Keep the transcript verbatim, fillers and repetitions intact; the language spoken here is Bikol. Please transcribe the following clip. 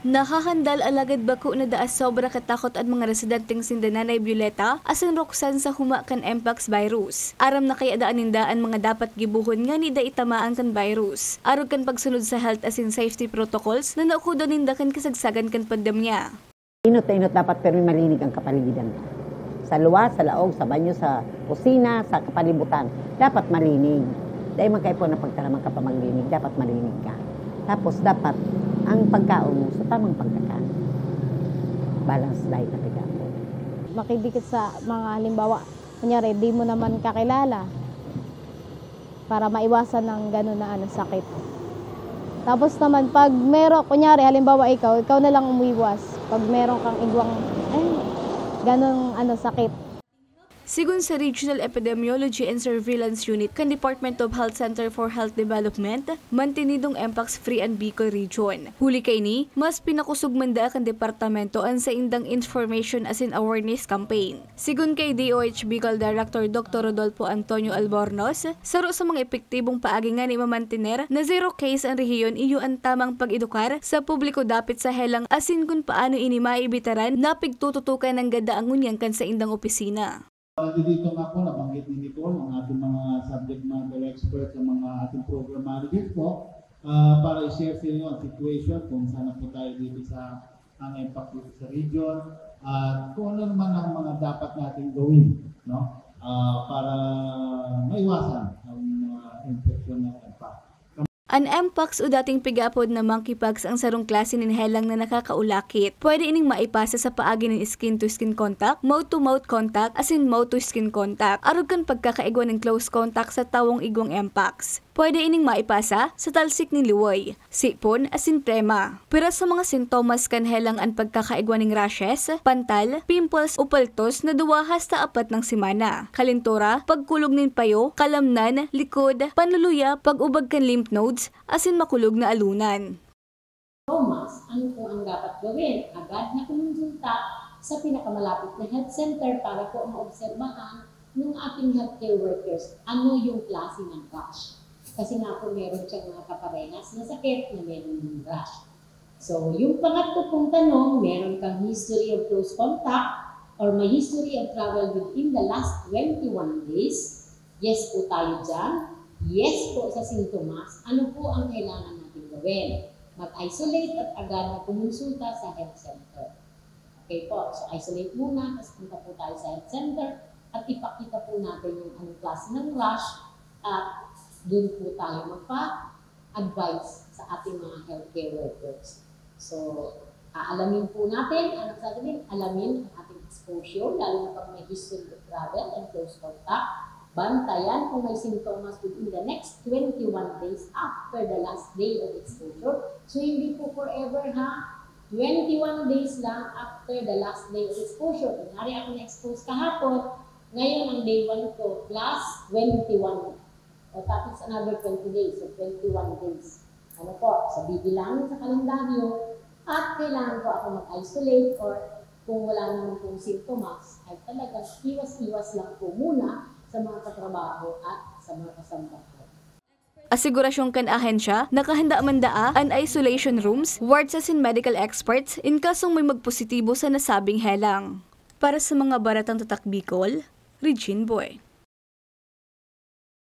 Nahahandal alagad bako na daa sobra katakot an mga residenteng sinda Nanay Violeta asin Roxanne sa huma kan mpox virus. Aram na kaya daan ninda an mga dapat gibohon ngani dai tamaan kan virus, arog kan pagsunod sa health asin safety protocols na naukodon ninda kan kasagsagan kan pandemya. Inot na inot dapat, pero malinig ang kapaligiran. Sa luwas, sa laog, sa banyo, sa kusina, sa kapalibutan, dapat malinig. Dai man kaipuhan na pagtaraman ka pa maglinig, dapat malinig ka. Tapos dapat ang pagkaon mo sa tamang pagkakan. Balance diet na pagkaon. Makidikit sa mga halimbawa, kunyari, di mo naman kakilala para maiwasan ng gano'n na ano, sakit. Tapos naman, pag meron, kunyari, halimbawa ikaw, ikaw na lang umiwas pag meron kang igwang, eh, gano'ng ano, sakit. Sigon sa Regional Epidemiology and Surveillance Unit kan Department of Health Center for Health Development, mantinidong mpox-free an Bicol Region. Huli kaini, mas pinakosog man daa kan departamento an saindang information asin awareness campaign. Sigon kay D O H Bicol Director Doctor Rodolfo Antonio Albornoz, saro sa mga epektibong paagi ngani mamantener na zero case an rehiyon iyo an tamang pag-edukar sa publiko dapit sa helang asin kun paano ini maibitaran na pigtututukan nanggad daa ngunyan kan saindang opisina. Nandito nga po, nabanggit ni Nicole, ang ating mga subject matter experts, ang mga ating program managers po, ah, para i-share sa inyo ang situation kung saan na po tayo dito sa, ang impact dito sa region, at kung ano naman ang mga dapat nating gawin, no? Ah, para maiwasan ang mga infection ng impact. An mpox o dating pig-aapod na monkeypox ang sarong klase nin helang na nakakaulakit. Pwede ining maipasa sa paagi nin skin-to-skin contact, mouth-to-mouth contact, asin mouth-to-skin contact, arog kan pagkakaigwa nin close contact sa tawong igwang mpox. Pwede ining maipasa sa talsik nin luwoy, sipon, asin plema. Pira sa mga sintomas kan helang an pagkakaigwa nin rashes, pantal, pimples o paltos na duwa hasta apat nang semana, kalintura, pagkulog nin payo, kalamnan, likod, panluluya, pag-ubag kan lymph nodes, asin makulog na alunan. Thomas, ano po ang dapat gawin? Agad na kumonsulta sa pinakamalapit na health center para po maobserbahan ng ating healthcare workers ano yung klase ng rash. Kasi nga po meron siyang mga kaparehas na sakit na meron ng rash. So, yung pangatlo pong tanong, meron kang history of close contact or may history of travel within the last twenty-one days? Yes po tayo dyan. Yes po sa sintomas. Ano po ang kailangan natin gawin? Mag-isolate at agad na kumonsulta sa health center. Okay po, so isolate muna, tapos punta po tayo sa health center at ipakita po natin yung anong klase ng rash at doon po tayo magpa-advise sa ating mga healthcare workers. So, aalamin po natin, ang nagsasabi, alamin ang ating exposure, lalo na pag may history of travel and close contact. Bantayan kung may sintomas within the next twenty-one days after the last day of exposure. So, hindi po forever, ha? Twenty-one days lang after the last day of exposure. Kunyari ako na-expose kahapon, ngayon ang day one ko, plus twenty-one. O tapos another twenty days, so twenty-one days. Ano po, so bibilangin sa kalendaryo at kailangan po ako mag-isolate or kung wala naman pong sintomas, ay talagang iwas-iwas lang po muna sa mga katrabaho at sa mga kasambahay. Asigurasyon kan ahensya, nakahanda man daa an isolation rooms, wards asin medical experts in kasong may magpositibo sa nasabing helang. Para sa mga Baratang Tatak Bicol, Regine Boy.